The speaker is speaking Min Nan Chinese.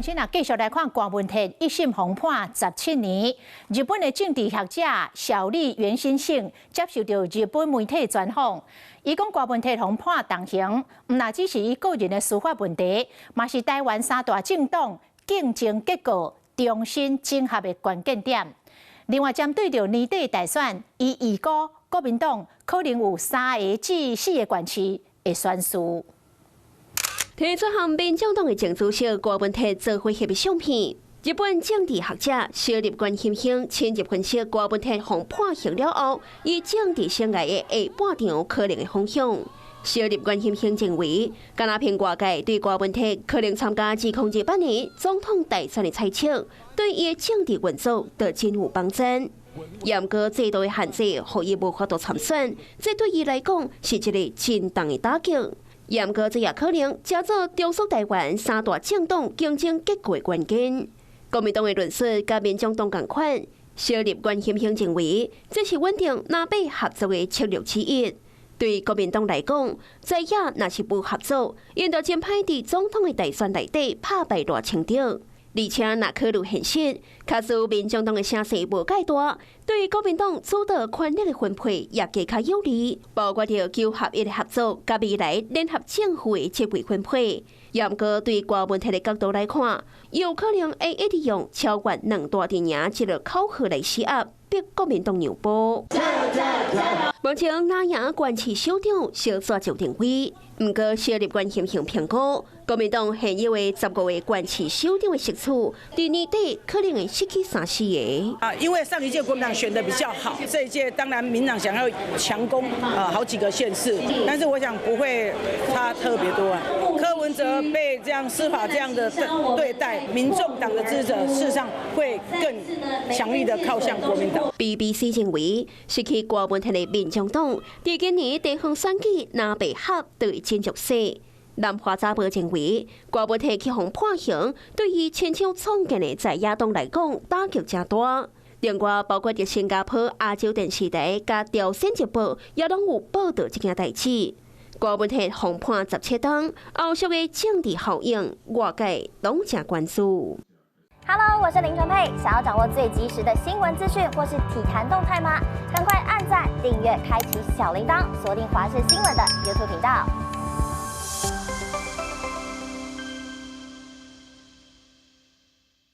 鄉親啊，繼續來看柯文哲一審予判17年。日本的政治學者小笠原欣幸接受著日本媒體專訪，伊講柯文哲予判重刑，毋但只是伊個人的司法問題，嘛是台灣三大政黨競爭結構重新整合的關鍵點。另外，針對著年底大選，伊預估國民黨可能有三个至四个縣市會懸輸。提出和民眾黨的前主席柯文哲做伙翕的相片，日本政治學者小笠原欣幸深入分析柯文哲予判刑了後，伊政治生涯的下半場可能的方向。小笠原欣幸認為，敢若憑外界對柯文哲可能參加2028年總統大選的猜測，對伊的政治運作都真有幫助。嚴格制度的限制，予伊無法度參選，這對伊來講是一个真重的打擊。嚴格這也可能成做重塑台灣三大政黨競爭結構的關鍵。國民黨的論述佮民眾黨仝款，小笠原欣幸認為，這是穩定藍白合作的策略之一。對國民黨來講，在野若是無合作，𪜶就真歹佇總統的大選內底拍敗賴清德。而且若考慮現實，假使民眾黨的聲勢無蓋大，對國民黨主導權力的分配也加較有利，包括著九合一的合作，佮未來聯合政府的職位分配。毋過對柯文哲的角度來看，有可能會一直用超越兩大陣營這个口號來施壓，逼國民黨讓步。目前藍營縣市首長相煞就定位，毋過小笠原欣幸評估，國民黨現有的15个縣市首長的席次，佇年底可能會失去三四个。啊，因為上一屆國民黨選得比較好，這一屆當然民黨想要強攻啊好幾個縣市，但是我想不會差特別多啊。柯文哲被這樣司法這樣的對待，民眾黨的支持者事實上會更強力的靠向國民黨。 BBC 認為，失去柯文哲的民眾黨，佇今年地方選舉藍白合就會真弱勢。南華早報認為，柯文哲去予判刑，對於親像創建的在野黨來講，打擊誠大。另外，包括佇新加坡亞洲電視台佮朝鮮日報，也攏有報導這件代誌。柯文哲予判17冬，後續的政治效應，外界攏誠關注。 Hello，我是林純佩。想要掌握最及時的新聞資訊或是體壇動態嗎？趕快按讚、訂閱、開啟小鈴鐺，鎖定華視新聞的 YouTube 頻道。